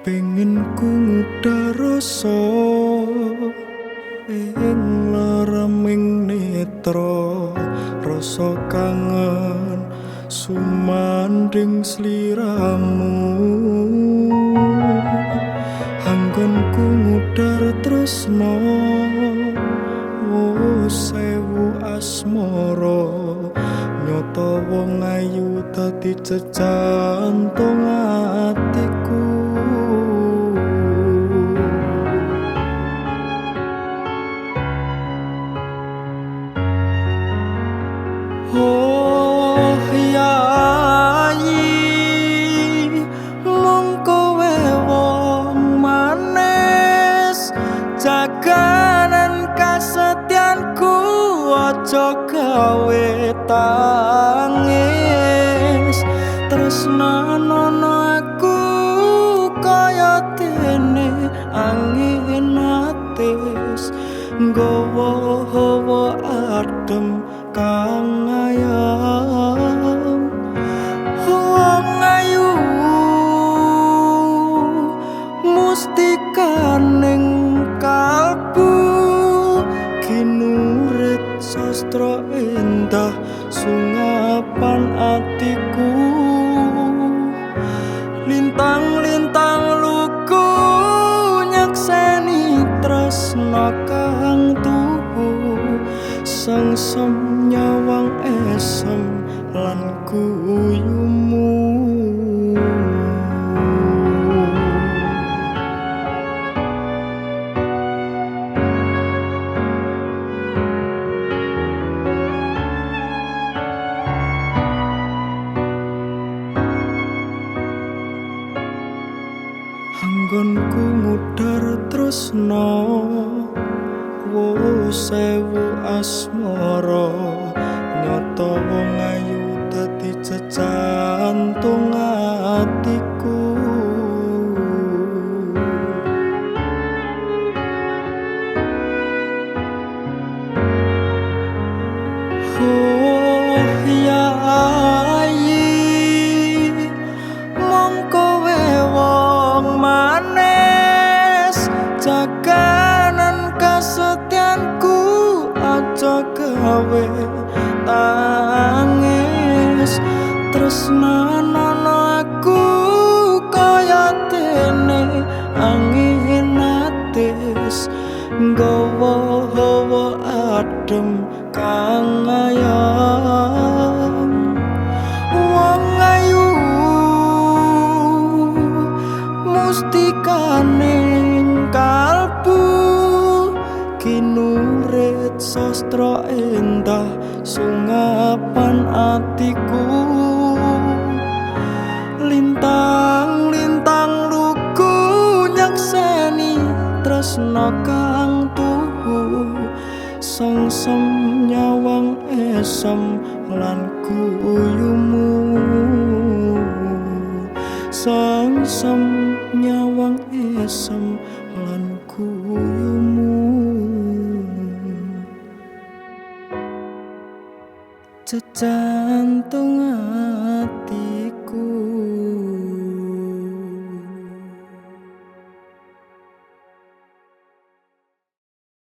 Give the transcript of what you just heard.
Pengen ku ngudar rasa ing lereming netra, rasa kangen sumandhing sliramu. Anggonku ngudar tresna, oh sewu asmara, nyata wong ayu dadi jejantung atiku. Oh yayi, mung kowe wong manis, jaganan kasetyanku aja gawe tangis. Tresnanono aku kaya dene angin atis, nggawa hawa adem kang ayam. Wong ayu mustikaning kalbu, kinurit sastra endah sungapan atiku. Lintang-lintang lugu nyekseni tresna kang tuhu, sengsem nyawang esem lan guyumu. Anggonku ngudar tresna, wo sewu asmara, nyata wong ayu dadi jejantung atiku. Oh yayi, mung kowe wong manis, jaganan kasetyanku aja gawe tangis. Tresnanono aku kaya dene angin atis, nggawa hawa adem kang ayam. Wong ayu mustikaning kalbu, kinurit sastra endah sungapan atiku. Lintang-lintang lugu nyekseni tresna kang tuhu, sengsem nyawang esem lan guyumu. Sengsem nyawang esem lan guyumu. Jejantung ati.